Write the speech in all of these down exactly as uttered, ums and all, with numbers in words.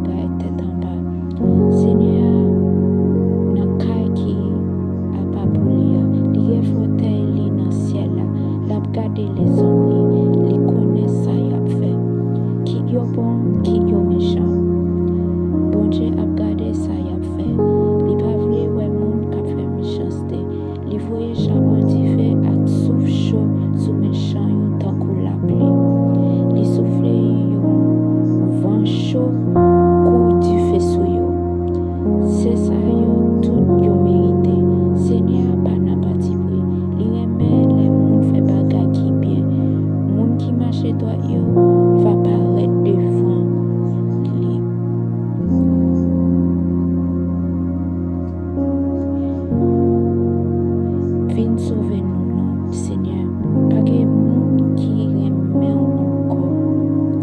Bagay tèt anba. Senyè a nan kay ki apa pou li a. Li gen fotèy li nan syèl la. L ap gade lèzòm li. Li konnen sa y ap fè. Kit yo bon, kit yo mechan. Bondye ap gade sa y ap fè. Li pa vle wè moun k ap fè mechanste. Li voye chabon dife ak souf cho sou mechan yo tankou lapli. Li soufle yon van cho kou dife sou yo. Se sa yo tout yo merite. Senyè a pa nan patipri. Li renmen lè moun fè bagay ki byen. Moun ki mache dwat yo va parèt devan li. Vin sove nou non, Senyè. Pa gen moun ki renmen w ankò,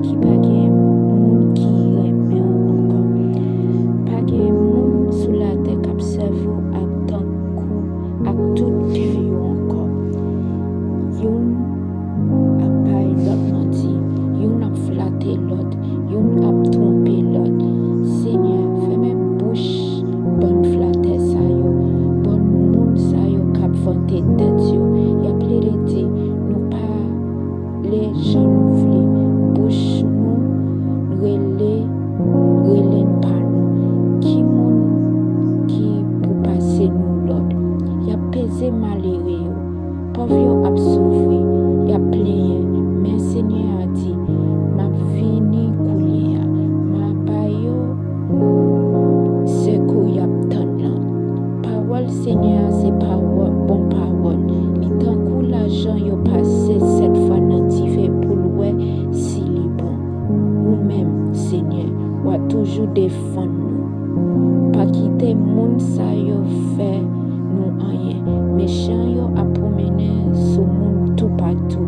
ki pa gen moun ki renmen w ankò. Pa gen moun sou latè k ap sèvi w ak tankou, ak tout kè yo ankò. Youn ap bay lòt manti, youn ap flate lòt, youn ap twonpe lòt. Senyè, fèmen bouch bann flatè sa yo, bann moun sa yo k ap vante tèt yo. Y ap plede di, nou pale jan nou vle, bouch nou rele, rele n pa nou. Ki moun ki pou pase nou lòd? Y ap peze malere yo. Pòv yo ap soufri, y ap plenyen, men Senyè a di, m ap vini kounye a, m a ba yo sekou y ap tann lan. Pawòl Senyè a se pawòl, bon pawòl. Li tankou lajan yo pase sèt fwa nan dife pou l wè si li bon. Ou menm, Senyè, w ap toujou defann nou. Pa kite moun sa yo fè nou anyen. Mechan yo ap pwomennen sou moun toupatou.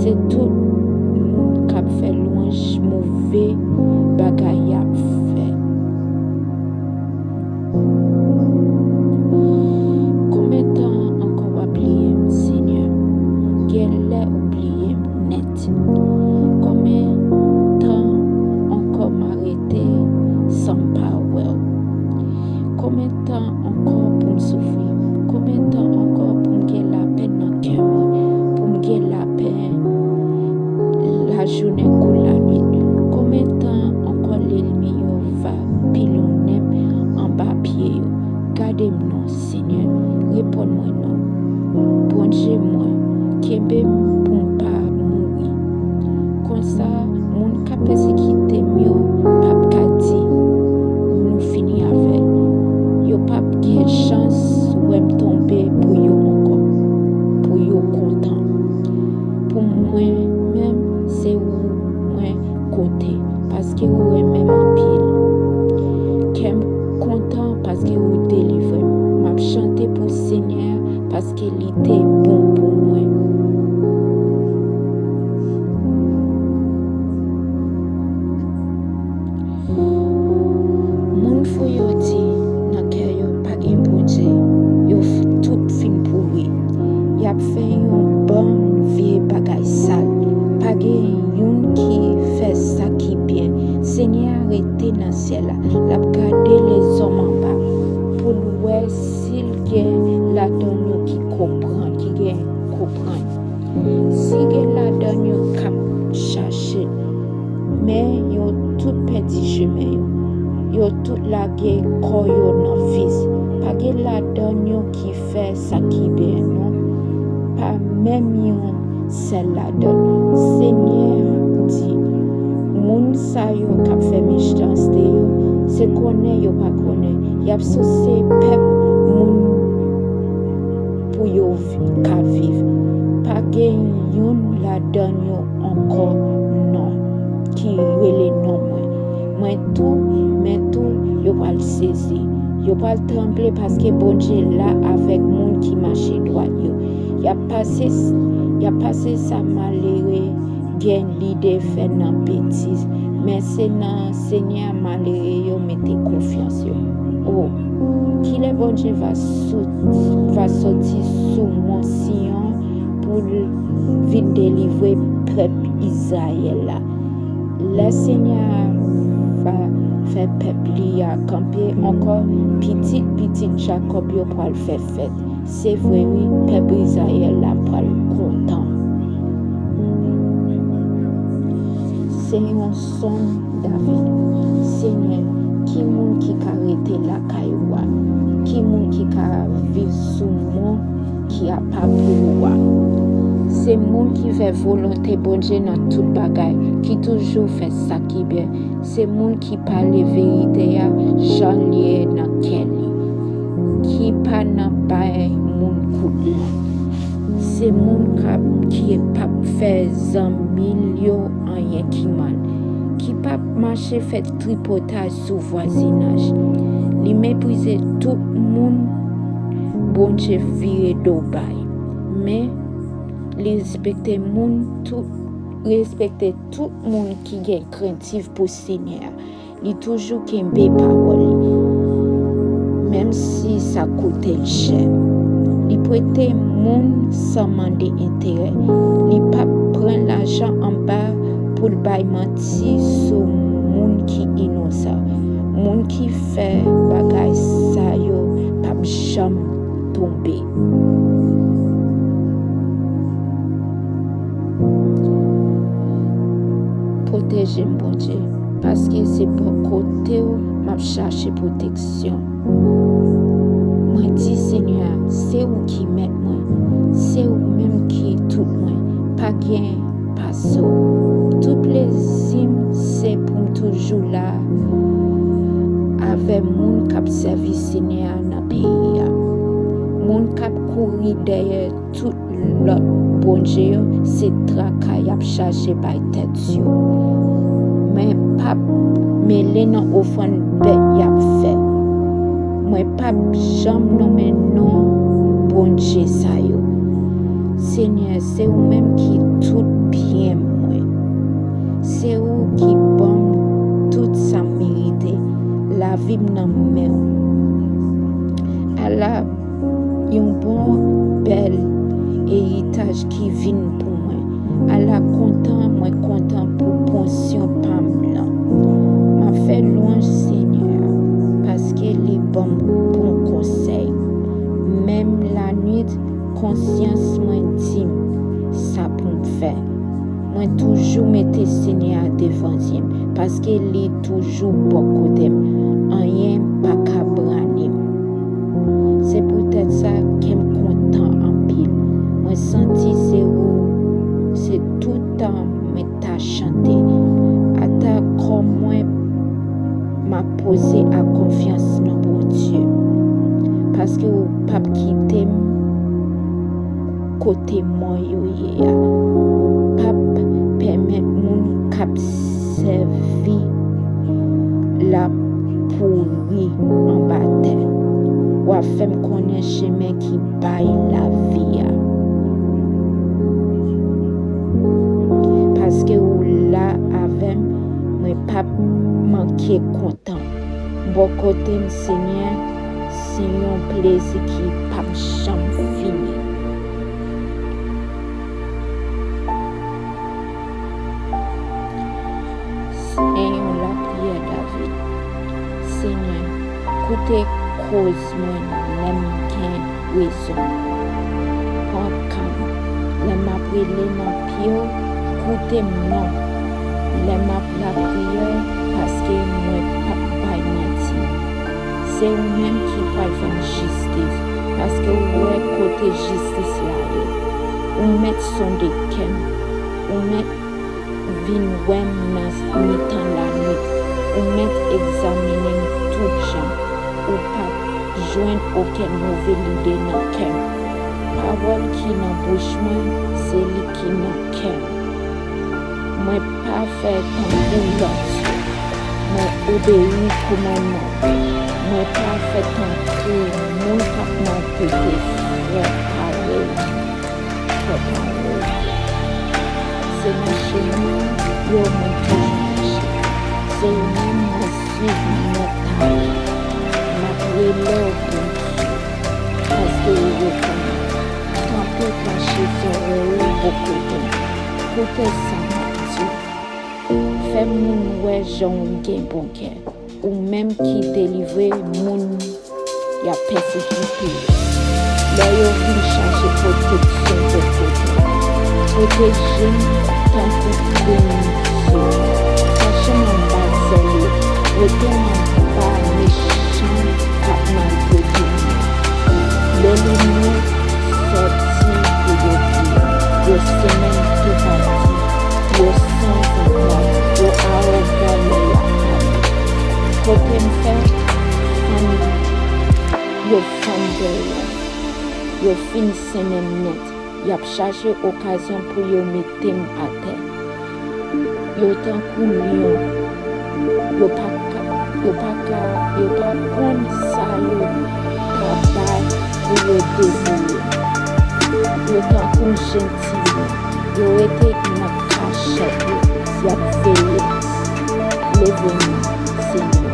Se tout moun k ap fè lwanj move bagay y ap fè. Konbyen tan ankò w ap bliye m, Senyè? Genlè ou bliye m nèt. Konbyen tan ankò m a rete san m pa wè w? Konbyen tan ankò pou m soufri? Konbyen tan ankò pou m gen lapèn nan kè mwen? Pou m gen lapèn lajounen kou lannuit? Konbyen tan ankò lènmi yo va pilonnen m anba pye yo? Gade m non, Senyè, reponn mwen non. Bondye mwen, kenbe m pou m pa mouri. Konsa, moun k ap pèsekite m yo p ap ka di, nou fini avè l. Yo p ap gen chans wè m tonbe pou yo ankò, pou yo kontan. Pou mwen menm, se ou mwen konte, paske ou renmen m anpil. Kè m kontan paske ou delivre m. M ap chante pou Senyè a, paske li te bon pou mwen. Moun fou yo di nan kè yo pa gen Bondye, yo f- tout fin pouri. Y ap fè yon bann vye bagay sal. Pa gen youn ki fè sa ki byen. Senyè a rete nan syèl la. L ap gade lèzòm anba pou l wè si l gen ladan yo ki konprann, ki gen konprann. Si gen ladan yo k ap chache, men yo tout pèdi chemen yo. Yo tout lage kò yo nan vis. Pa gen ladan yo ki fè sa ki byen non. Pa menm yon sèl ladan. Senyè a di, moun sa yo k ap fè mechanste yo, se konnen yo pa konnen. Y ap souse pèp moun pou yo vi- ka viv. Pa gen youn ladan yo ankò non ki rele non mwen. Mwen tou, men tou, yo pral sezi. Yo pral tranble paske Bondye la avèk moun ki mache dwat yo. Y ap pase, y ap pase sa malere gen lide fè nan betiz, men se nan Senyè a malere yo mete konfyans yo. O, kilè Bondye va, sou, va soti sou mòn Siyon pou l vin delivre pèp Izrayèl la? Lè Senyè a va fè pèp li a kanpe ankò, pitit pitit Jakòb yo pral fè fèt. Se vre, wi, pèp Izrayèl la pral kontan. Se yon sòm David. Senyè, ki moun ki ka rete lakay ou a? Ki moun ki ka viv sou mon ki apa pou ou a? Se moun ki fè volonte Bondye nan tout bagay, ki toujou fè sa ki byen. Se moun ki pale verite a jan l ye nan kè li, ki pa nan bay moun kout lang. Se moun k ap, ki p ap fè zanmi l yo anyen ki mal, ki p ap mache fè tripotay sou vwazinaj. Li meprize tout moun Bondye vire do bay, men li respekte moun tout, respekte tout moun ki gen krentif pou Senyè a. Li toujou kenbe pawòl li, menm si sa koute l chè. Li prete moun san mande enterè. Li p ap pran lajan anba pou l bay manti sou moun ki inosan. Moun ki fè bagay sa yo p ap janm tonbe. Pwoteje m, Bondye, paske se bò kote w m ap chache pwoteksyon. Mwen di, Senyè, se ou ki mèt mwen, se ou menm ki tout mwen, pa gen pase w. Tout plezi m se pou m toujou la avè moun k ap sèvi Senyè a nan peyi a. Moun k ap kouri dèyè tout lòt bondye yo, se traka y ap chache bay tèt yo. Mwen p ap mele nan ofrann bèt y ap fè. Mwen p ap janm nonmen non bondye sa yo. Senyè, se ou menm ki tout byen mwen. Se ou ki ban m tout sa m merite. Lavi m nan men w. Ala yon bon bèl eritaj ki vin pou mwen. Ala kontan mwen kontan pou pòsyon pa m lan. M ap fè lwanj Senyè a, paske li ban m bon konsèy. Menm lannuit, konsyans mwen di m sa pou m fè. Mwen toujou mete Senyè a devan zye m, paske li toujou bò kote m. Anyen pa ka brane m. Se poutèt sa kè m kontan anpil. Mwen santi se ou, se toutan mwen ta chante. Ata kò mwen m ap poze ak konfyans nan Bondye, paske ou p ap kite m kote mò yo ye a. Ou p ap pèmèt moun k ap sèvi l ap pouri anba tè. W ap fè m konnen chemen ki bay lavi a. Paske ou la avè m, mwen p ap manke kontan. Bò kote m, Senyè, se yon plezi ki p ap janm fini. Se yon lapriyè David. Senyè, koute koz mwen lè m gen rezon. Pran ka m lè m ap rele nan pye w, koute m non lè m ap lapriyè, paske mwen p ap bay manti. Se ou menm ki pral fè m jistis, paske ou wè kote jistis la ye. Ou mèt sonde kè m, ou mèt vin wè m nan mitan lannuit, ou mèt egzamine m tout jan, ou p ap jwenn okenn move lide nan kè m. Pawòl ki nan bouch mwen, se li ki nan kè m. Mwen pa fè tankou lòt yo, mwen obeyi kòmandman w. Mwen pa fè tankou moun k ap maltrete frè parèy mwen. Fè pawòl. Se nan chemen w yo mwen toujou mache. Se ou menm mwen swiv nan talè. M ap rele w, Bondye, paske ou rekonèt. Kanpe panche zòrèy ou bò kote m. Koute sa m ap di w. Fè moun wè jan w gen bon kè. ou menm ki delivre moun y ap pèsekite yo. Lè yo vin chache pwoteksyon bò kote m, pwoteje m tankou premye sove m. Kache m anba zèl yo, rete m anba mechan k ap maltrete m yo. Lè lènmi sòti pou yo di, yo semen toupati, yo san zantaj, yo awogan lè y ap pale. Kote m fè fann yo fann dèyè m. Yo fin sennen m nèt. Y ap chache okazyon pou yo mete m atè. Yo tankou lyon. Yo pa ka, yo pa ka, yo pa konn sa yo ka bay pou yo debouye. Yo tankou jentilyon. Yo rete nan kachèt yo. Y ap veye. Leve nou, Senyè.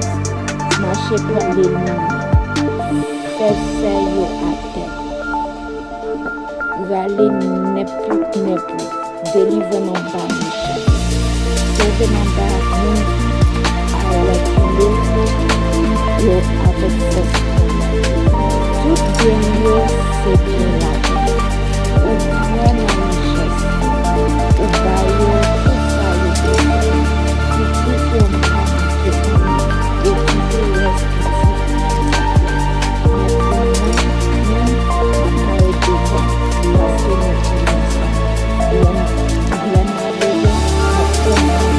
Mache pran lènmi m. Fè zè yo atè. Rale nenpòt nèg yo. Delivre m anba mechan. Sove m anba moun a rekile yo avèk fòs. Tout byen yo se byen lavi. Ou gran nan richès. Ou ba yo tout sa yo bezwen. Pitit yo pa manke anyen. Yo kite rès pitit. Men pou mwen menm, m ap parèt devan, paske m inosan. Lè m, lè m ap devan, m ap kontan,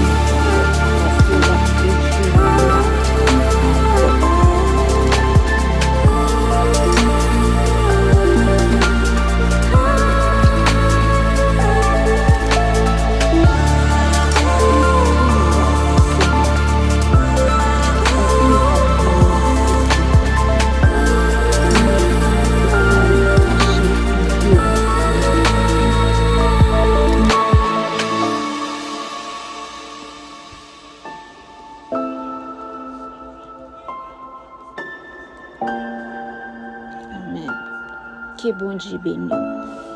paske w ap toujou la avè m. Amèn. Ke Bondye beni w.